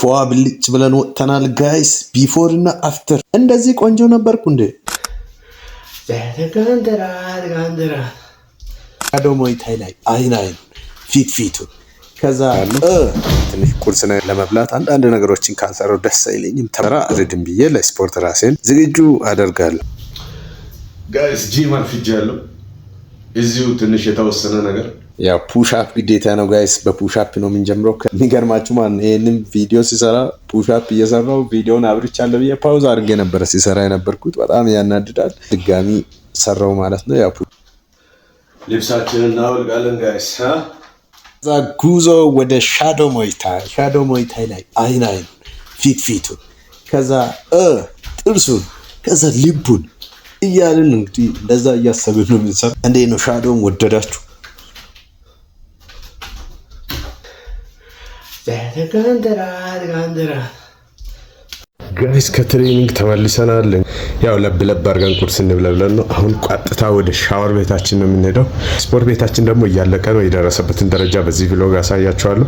ፏ ብልጭ ብለን ወጥተናል guys። Before እና after እንደዚህ ቆንጆ ነበርኩ እንዴ? Shadow Muay Thai ላይ አይን አይን ፊት ፊቱን ከዛ ትንሽ ቁርስ ለመብላት አንዳንድ ነገሮችን ካልሰራው ደስ አይለኝም። ተራ ርድም ብዬ ለስፖርት ራሴን ዝግጁ አደርጋለሁ። Guys፣ gym አርፍጃለሁ። እዚሁ ትንሽ የተወሰነ ነገር ያው push up ግዴታ ነው guys። በ push up ነው የምንጀምረው። የሚገርማችሁ ማለት ነው ይህንም ቪዲዮ ሲሰራ push up እየሰራው ቪዲዮን አብርቻለሁ ብዬ pause አድርጌ ነበረ ሲሰራ የነበርኩት። በጣም ያናድዳል። ድጋሚ ሰራው ማለት ነው። ያው ልብሳችንን እናወልቃለን guys። ከዛ ጉዞ ወደ Shadow Muay Thai። Shadow Muay Thai ላይ አይን አይን ፊት ፊቱን ከዛ ጥርሱን ከዛ ልቡን እያልን እንግዲህ እንደዛ እያሰብን ነው የምንሰራ። እንዴት ነው shadow ን ወደዳችሁ? Guys፣ ከ training ተመልሰናል። ያው ለብ ለብ አድርገን ቁርስ እንብላ ብለን ነው። አሁን ቀጥታ ወደ ሻወር ቤታችን ነው የምንሄደው። ስፖርት ቤታችን ደግሞ እያለቀ ነው። የደረሰበትን ደረጃ በዚህ vlog አሳያችኋለሁ።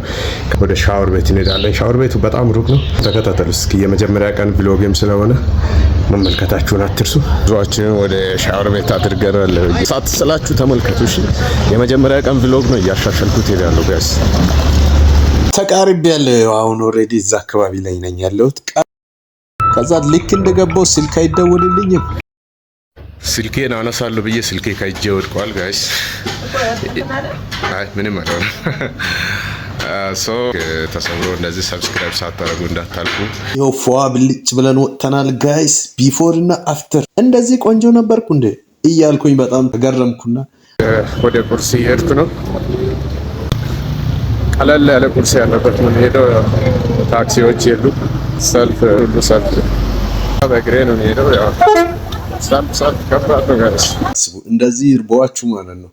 ወደ ሻወር ቤት እንሄዳለን። ሻወር ቤቱ በጣም ሩቅ ነው። ተከታተሉ እስኪ። የመጀመሪያ ቀን vlog ም ስለሆነ መመልከታችሁን አትርሱ። ጉዟችንን ወደ ሻወር ቤት አድርገናል። ሳትሰላችሁ ተመልከቱ። እሺ፣ የመጀመሪያ ቀን vlog ነው። እያሻሻልኩት ሄዳለሁ guys። ተቃርቤ ያለው አሁን already እዛ አካባቢ ላይ ነኝ ያለሁት። ከዛ ልክ እንደገባው ስልክ አይደወልልኝም። ስልኬን አነሳለሁ ብዬ ስልኬ ከእጄ ወድቋል guys። አይ ምንም አልሆነም። So ተሰብሮ እንደዚህ subscribe ሳታደርጉ እንዳታልፉ። ይኸው ፏ ብልጭ ብለን ወጥተናል guys። Before እና after እንደዚህ ቆንጆ ነበርኩ እንዴ እያልኩኝ በጣም ተገረምኩና ወደ ቁርስ እየሄድኩ ነው። ቀለል ያለ ቁርስ ያለበት ነው የምሄደው። ታክሲዎች የሉ፣ ሰልፍ ሁሉ ሰልፍ። በእግሬ ነው የምሄደው። ያው ሰልፍ ሰልፍ ከባድ ነው guys። አስቡ እንደዚህ እርቧችሁ ማለት ነው።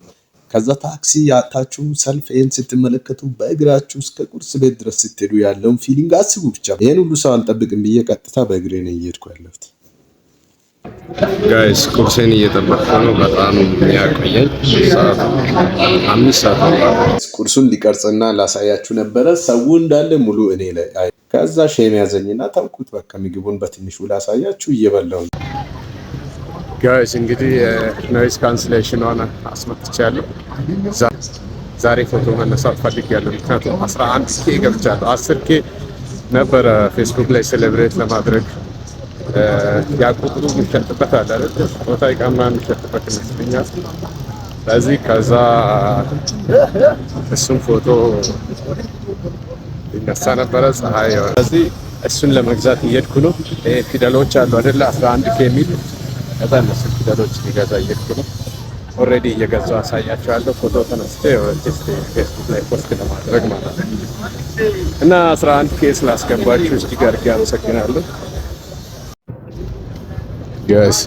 ከዛ ታክሲ ያጣችሁ ሰልፍ ይህን ስትመለከቱ በእግራችሁ እስከ ቁርስ ቤት ድረስ ስትሄዱ ያለውን feeling አስቡ ብቻ። ይህን ሁሉ ሰው አልጠብቅም ብዬ ቀጥታ በእግሬ ነው እየሄድኩ ያለሁት። Guys፣ ቁርሴን እየጠበቅኩ ነው። በጣም የሚያቆየኝ ሰዓት 5 ሰዓት ነው። ቁርሱን ሊቀርጽና ላሳያችሁ ነበረ። ሰው እንዳለ ሙሉ እኔ ላይ። ከዛ shame ያዘኝና ተውኩት። በቃ ምግቡን በትንሹ ላሳያችሁ እየበላሁ ነው። Guys፣ እንግዲህ noise cancellation ኗን አስመጥቻለሁ። ዛሬ ፎቶ መነሳት ፈልጌያለሁ። ምክንያቱም 11 K ገብቻለሁ። 10 K ነበረ ፌስቡክ ላይ celebrate ለማድረግ ያ ቁጥሩ የሚሸጥበት አለ አይደል? ቦታ እቃ ምናምን የሚሸጥበት ይመስለኛል። ስለዚህ ከዛ እሱን ፎቶ ሊነሳ ነበረ ፀሐይ። ስለዚህ እሱን ለመግዛት እየሄድኩ ነው። ይሄ ፊደሎች አሉ አይደለ? 11 K የሚል ከዛ እነሱን ፊደሎች ሊገዛ እየሄድኩ ነው። Already እየገዛሁ አሳያቸዋለሁ። ፎቶ ተነስቼ just ፌስቡክ ላይ post ለማድረግ ማለት ነው። እና 11 K ስላስገባችሁ እጅግ አድርጌ አመሰግናለሁ። Guys፣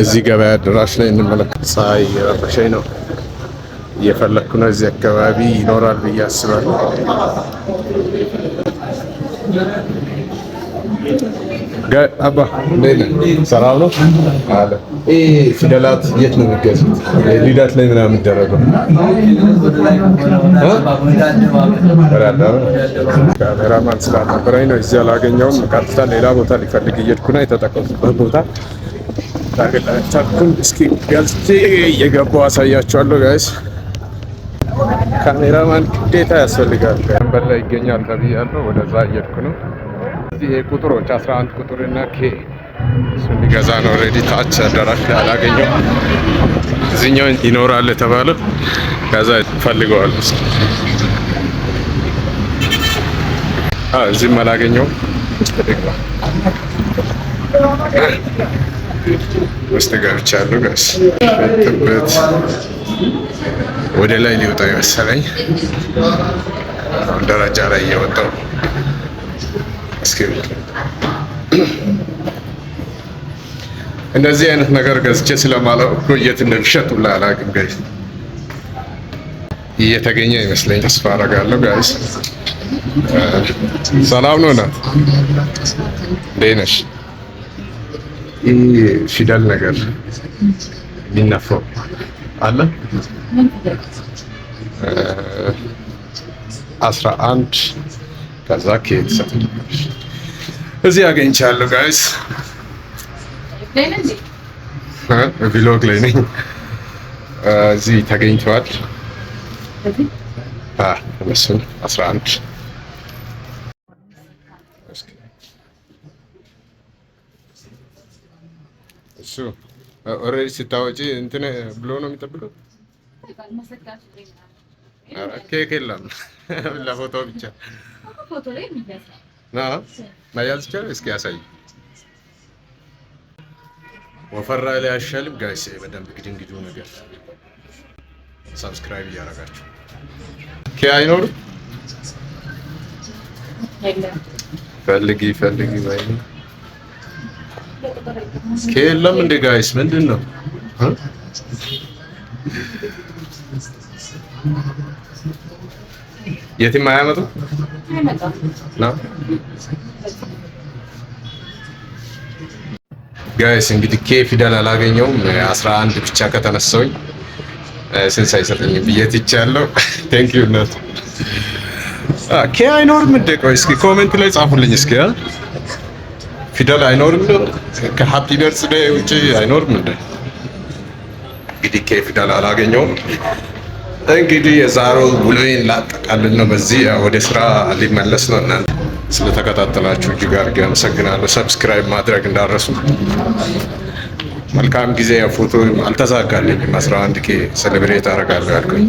እዚህ ገበያ አዳራሽ ላይ እንመለከት። ፀሐይ እየረበሸኝ ነው፣ እየፈለግኩ ነው። እዚህ አካባቢ ይኖራል ብዬ አስባለሁ። አባ፣ እንዴት ነህ? ሰላም ነው አለ። ይሄ ፊደላት የት ነው የሚገዙት? ልደት ላይ ምናምን የሚደረገው ወደ አደባባይ። ካሜራማን ስላልነበረኝ ነው እዚህ አላገኘውም። ቀጥታ ሌላ ቦታ ሊፈልግ እየሄድኩ ነው። የተጠቀምኩበት ቦታ ታገላቻልኩን። እስኪ ገልጬ እየገባሁ አሳያችኋለሁ guys። ካሜራማን ግዴታ ያስፈልጋል። ወንበር ላይ ይገኛል ተብያለሁ። ወደዛ እየሄድኩ ነው። እዚህ ቁጥሮች 11 ቁጥር እና K እሱን ሊገዛ ነው። Already ታች አዳራሽ ላይ አላገኘውም። እዚህኛው ይኖራል የተባለው ከዛ ፈልገዋል። እስኪ እዚህም አላገኘውም። ውስጥ ልግባ። ውስጥ ገብቻለሁ guys። ሸጥበት ወደ ላይ ሊወጣ ይመሰለኝ። አሁን ደረጃ ላይ እየወጣው እስኪ እንደዚህ አይነት ነገር ገዝቼ ስለማላውቅ እኮ የት እንደሚሸጥ ሁላ አላውቅም guys። እየተገኘ ይመስለኝ ተስፋ አደርጋለሁ guys። ሰላም ነው ናት፣ እንዴት ነሽ? ይህ ፊደል ነገር የሚነፋው አለ 11። ከዛ K ትሰጥኛለሽ። እዚህ አገኝቻለሁ guys፣ vlog ላይ ነኝ። እዚህ ተገኝተዋል። እነሱን 11። እስኪ እሱ already ስታወጪ እንትን ብሎ ነው የሚጠብቀው። ኬክ የለም፣ ለፎቶ ብቻ መያዝ ይቻላል። እስኪ ያሳይ። ወፈራ ላይ አይሻልም guys? በደንብ ግድንግዱ ነገር subscribe እያደረጋችሁ። K አይኖርም። ፈልጊ ፈልጊ። ወይ K የለም እንዴ guys? ምንድን ነው? የትም አያመጡም ነው guys። እንግዲህ K ፊደል አላገኘውም። 11 ብቻ ከተነሳውኝ ስንት አይሰጠኝም ብዬ ትቻለሁ። Thank you እናት። K አይኖርም እንዴ? ቆይ እስኪ comment ላይ ጻፉልኝ እስኪ፣ ፊደል አይኖርም ከ happy birthday ውጪ አይኖርም እንዴ? እንግዲህ K ፊደል አላገኘውም። እንግዲህ የዛሬው ውሎዬን ላጠቃልል ነው። በዚህ ወደ ስራ ሊመለስ ነው። እናንተ ስለተከታተላችሁ እጅግ አድርጌ አመሰግናለሁ። Subscribe ማድረግ እንዳትረሱ። መልካም ጊዜ። ፎቶ አልተሳካልኝም። 11 K celebrate አደርጋለሁ ያልኩኝ።